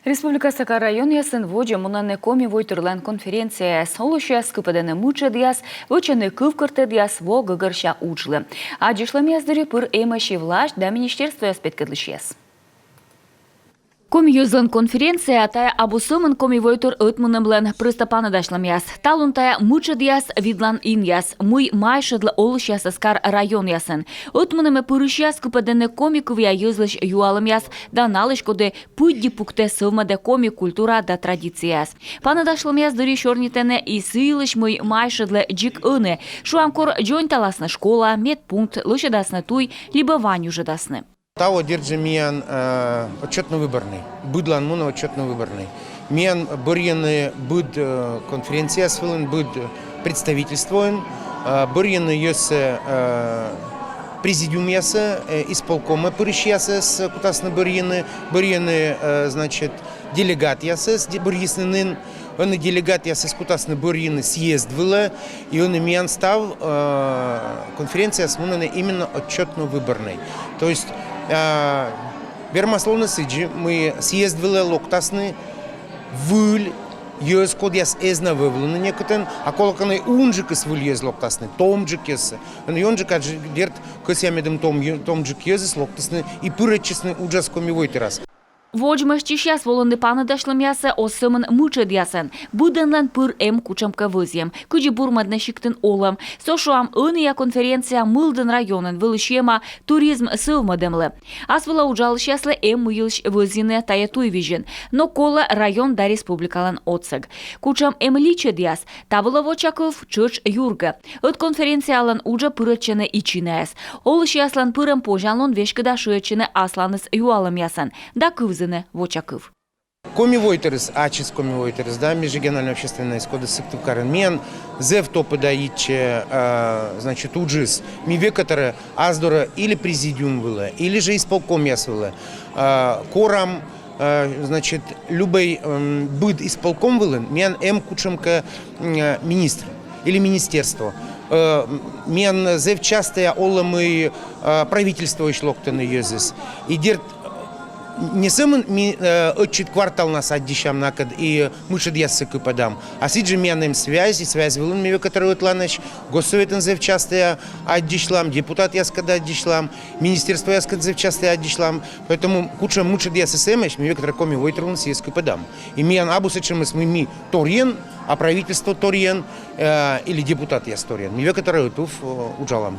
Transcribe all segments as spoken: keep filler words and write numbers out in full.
Республикаса кар-районъясын водзӧ мунӧны «Коми войтырлӧн» конференцияяс. Олысьяс кыпӧдӧны мытшӧдъяс, вӧчӧны кывкӧртӧдъяс во гӧгӧрся уджлы. Аддзысьлӧмъяс дырйи пыр эмӧсь и власьт да министерствояс петкӧдлысьяс. Коми йӧзлӧн конференция — тайӧ абу сӧмын «Коми войтыр» ӧтмунӧмлӧн прӧста паныдасьлӧмъяс. Талун тайӧ мытшӧдъяс, видлан инъяс, мый майшӧдлӧ олысьясӧс кар-районъясын. Ӧтмунӧмӧ пырысьяс кыпӧдӧны коми кывъя йӧзлысь юалӧмъяс да налысь, коді пыдди пуктӧ, сӧвмӧдӧ коми культура да традицияяс. Паныдасьлӧмъяс дырйи сёрнитӧны и сы йылысь, мый майшӧдлӧ дзик ӧні. Шуам, кор дзоньталасны школа, медпункт, лӧсьӧдасны туй либӧ ванюжӧдасны. Таво, дерт жӧ, миян, э, отчётно-выборный. Быдлаын мунӧ отчётно-выборный. Миян бӧрйӧны быд, э, конференцияяс вылын, быд, э, представительствоын, э, бӧрйӧны йӧзсӧ, э, президиумъясӧ, э, исполкомӧ пырысьясӧс кутасны бӧрйыны, бӧрйӧны, э, значит, делегатъясӧс, де-, бӧрйисны нин, ӧні делегатъясӧс кутасны бӧрйыны съезд вылӧ, и ӧні миян став, э, конференцияяс мунӧны именно отчётно-выборный. То есть, э, вермас лоны сідзи, мый съезд вылӧ локтасны выль йӧз, кодъяс эз на вӧвлыны некытӧн, а колӧ кӧ, унджыкыс выль йӧз локтасны, томджык йӧзыс. Ӧні ёнджыка, дерт, кӧсъя, медым том йӧ-, томджык йӧзыс локтісны и пырӧдчисны уджас «Коми войтырас». Водзмӧстчысьяс волӧны паныдасьлӧмъясӧ оз сӧмын мытшӧдъясӧн. Быдӧнлӧн пыр эм кутшӧмкӧ вӧзйӧм, кыдзи бурмӧдны сиктын олӧм. Со, шуам, ӧнія конференция Мылдін районын, Вӧлі сиӧма туризм сӧвмӧдӧмлы. Ас вылӧ уджалысьяслы эм мый йылысь вӧзйыны тайӧ туйвизьын. Но колӧ район да республикалӧн отсӧг. Кутшӧм эм личӧдъяс, та вылӧ вочакыв тшӧтш юргӧ. Ӧд конференциялӧн уджӧ пырӧдчӧны и чинаяс. Олысьяслӧн пырӧм позянлун веськыда шыӧдчӧны асланыс юалӧмъясӧн да кывзӧны вочакыв. «Коми войтырыс», ачыс «Коми войтырыс», да, межрегиональнӧй общественнӧйыс, коді Сыктывкарын. Миян зэв топыда йитчӧ, а, значит, уджыс. Ми векӧтӧрӧ ас дорӧ или президиум вылӧ, или жӧ исполкомъяс вылӧ, а, корам, а, значит, любӧй, м, быд исполком вылын миян эм кутшӧмкӧ, м, а, министр или министерство. Э, м, миян зэв частӧя олӧ, мый, а, правительствоысь локтӧны йӧзыс. И дерт, не сӧмын ми, э, ӧтчыд кварталнас аддзысям накӧд и мытшӧдъяссӧ кыпӧдам. А сідзжӧ миян эм связь, и связь вылын ми векӧтӧрӧ ӧтланаӧсь. Госсоветын зэв частӧя аддзысьлам, депутатъяскӧд аддзысьлам, министерствояскӧд зэв частӧя аддзысьлам. Поэтому кутшӧм мытшӧдъясыс эмӧсь, ми векӧтӧрӧ «Коми войтыр» вылын сійӧс кыпӧдам. И миян абу сэтшӧмыс, мый ми торйӧн, а правительство торйӧн, э, или депутатъяс торйӧн. Ми векӧтӧрӧ ӧтув, э, уджалам.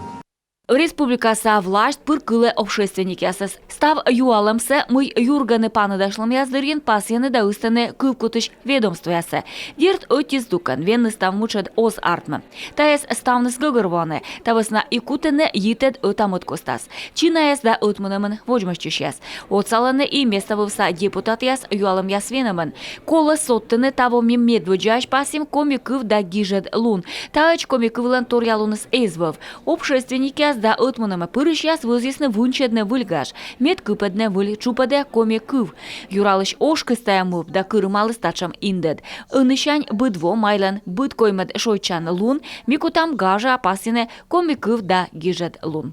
Республикаса власьт пыр кылӧ общественникъясӧс. Став юалӧмсӧ, мый юргӧны паныдасьлӧмъяс дырйи, пасйӧны да ыстӧны кывкутысь ведомствоясӧ. Дерт, ӧти здукӧн венны став мытшӧд оз артмы. Тайӧс ставныс гӧгӧрвоӧны. Та вӧсна и кутӧны йитӧд ӧта-мӧд костас чинаяс да ӧтмунӧмын водзмӧстчысьяс. Отсалӧны и места вывса депутатъяс юалӧмъяс венӧмын. Колӧ содтыны, таво ми медводдзаысь пасйим коми кыв да гижӧд лун. Таӧдз коми кывлӧн торъялуныс эз вӧв. Общественникъяс да ӧтмунӧмӧ пырысьяс вӧзйисны вынсьӧдны выль гаж, мед кыпӧдны выль тшупӧдӧ коми кыв. Юралысь ошкыс тайӧ мӧвп да кырымаліс татшӧм индӧд. Ӧнісянь быд во, майлӧн быд коймӧд шойччан лун, ми кутам гажа пасйыны коми кыв да гижӧд лун.